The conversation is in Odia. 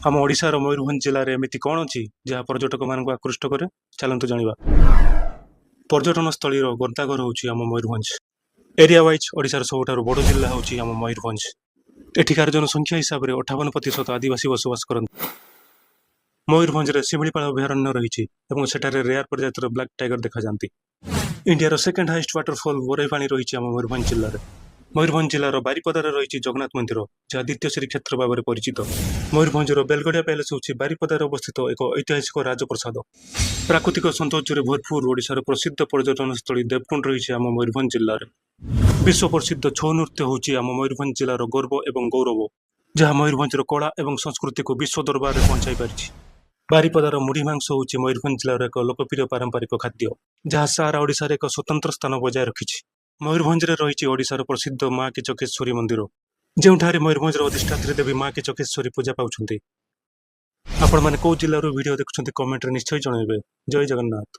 ଆମ ଓଡ଼ିଶାର ମୟୂରଭଞ୍ଜ ଜିଲ୍ଲାରେ ଏମିତି କ'ଣ ଅଛି, ଯାହା ପର୍ଯ୍ୟଟକମାନଙ୍କୁ ଆକୃଷ୍ଟ କରେ? ଚାଲନ୍ତୁ ଜାଣିବା। ପର୍ଯ୍ୟଟନସ୍ଥଳୀର ଗନ୍ତାଘର ହେଉଛି ଆମ ମୟୂରଭଞ୍ଜ। ଏରିଆ ୱାଇଜ୍ ଓଡ଼ିଶାର ସବୁଠାରୁ ବଡ଼ ଜିଲ୍ଲା ହେଉଛି ଆମ ମୟୂରଭଞ୍ଜ। ଏଠିକାର ଜନସଂଖ୍ୟା ହିସାବରେ 58% ଆଦିବାସୀ ବସବାସ କରନ୍ତି। ମୟୂରଭଞ୍ଜରେ ଶିମିଳିପାଳ ଅଭୟାରଣ୍ୟ ରହିଛି ଏବଂ ସେଠାରେ ରେୟାର ପ୍ରଜାତିର ବ୍ଲାକ୍ ଟାଇଗର ଦେଖାଯାଆନ୍ତି। ଇଣ୍ଡିଆର ସେକେଣ୍ଡ ହାଇଏଷ୍ଟ ୱାଟରଫଲ୍ ବରେଇପାଣି ରହିଛି ଆମ ମୟୂରଭଞ୍ଜ ଜିଲ୍ଲାରେ। ମୟୂରଭଞ୍ଜ ଜିଲ୍ଲାର ବାରିପଦାରେ ରହିଛି ଜଗନ୍ନାଥ ମନ୍ଦିର, ଯାହା ଦ୍ୱିତୀୟ ଶ୍ରୀକ୍ଷେତ୍ର ଭାବରେ ପରିଚିତ। ମୟୂରଭଞ୍ଜର ବେଲଗଡ଼ିଆ ପ୍ୟାଲେସ୍ ହେଉଛି ବାରିପଦାରେ ଅବସ୍ଥିତ ଏକ ଐତିହାସିକ ରାଜପ୍ରାସାଦ। ପ୍ରାକୃତିକ ସୌନ୍ଦର୍ଯ୍ୟରେ ଭରପୁର ଓଡ଼ିଶାର ପ୍ରସିଦ୍ଧ ପର୍ଯ୍ୟଟନସ୍ଥଳୀ ଦେବକୁଣ୍ଡ ରହିଛି ଆମ ମୟୂରଭଞ୍ଜ ଜିଲ୍ଲାରେ। ବିଶ୍ୱ ପ୍ରସିଦ୍ଧ ଛଉ ନୃତ୍ୟ ହେଉଛି ଆମ ମୟୂରଭଞ୍ଜ ଜିଲ୍ଲାର ଗର୍ବ ଏବଂ ଗୌରବ, ଯାହା ମୟୂରଭଞ୍ଜର କଳା ଏବଂ ସଂସ୍କୃତିକୁ ବିଶ୍ୱ ଦରବାରରେ ପହଞ୍ଚାଇ ପାରିଛି। ବାରିପଦାର ମୁଢ଼ି ମାଂସ ହେଉଛି ମୟୂରଭଞ୍ଜ ଜିଲ୍ଲାର ଏକ ଲୋକପ୍ରିୟ ପାରମ୍ପରିକ ଖାଦ୍ୟ, ଯାହା ସାରା ଓଡ଼ିଶାରେ ଏକ ସ୍ୱତନ୍ତ୍ର ସ୍ଥାନ ବଜାୟ ରଖିଛି। ମୟୂରଭଞ୍ଜରେ ରହିଛି ଓଡ଼ିଶାର ପ୍ରସିଦ୍ଧ ମା କିଚକେଶ୍ୱରୀ ମନ୍ଦିର, ଯେଉଁଠାରେ ମୟୂରଭଞ୍ଜର ଅଧିଷ୍ଠାତ୍ରୀ ଦେବୀ ମା କିଚକେଶ୍ୱରୀ ପୂଜା ପାଉଛନ୍ତି। ଆପଣମାନେ କୋଉ ଜିଲ୍ଲାରୁ ଭିଡ଼ିଓ ଦେଖୁଛନ୍ତି, କମେଣ୍ଟରେ ନିଶ୍ଚୟ ଜଣାଇବେ। ଜୟ ଜଗନ୍ନାଥ।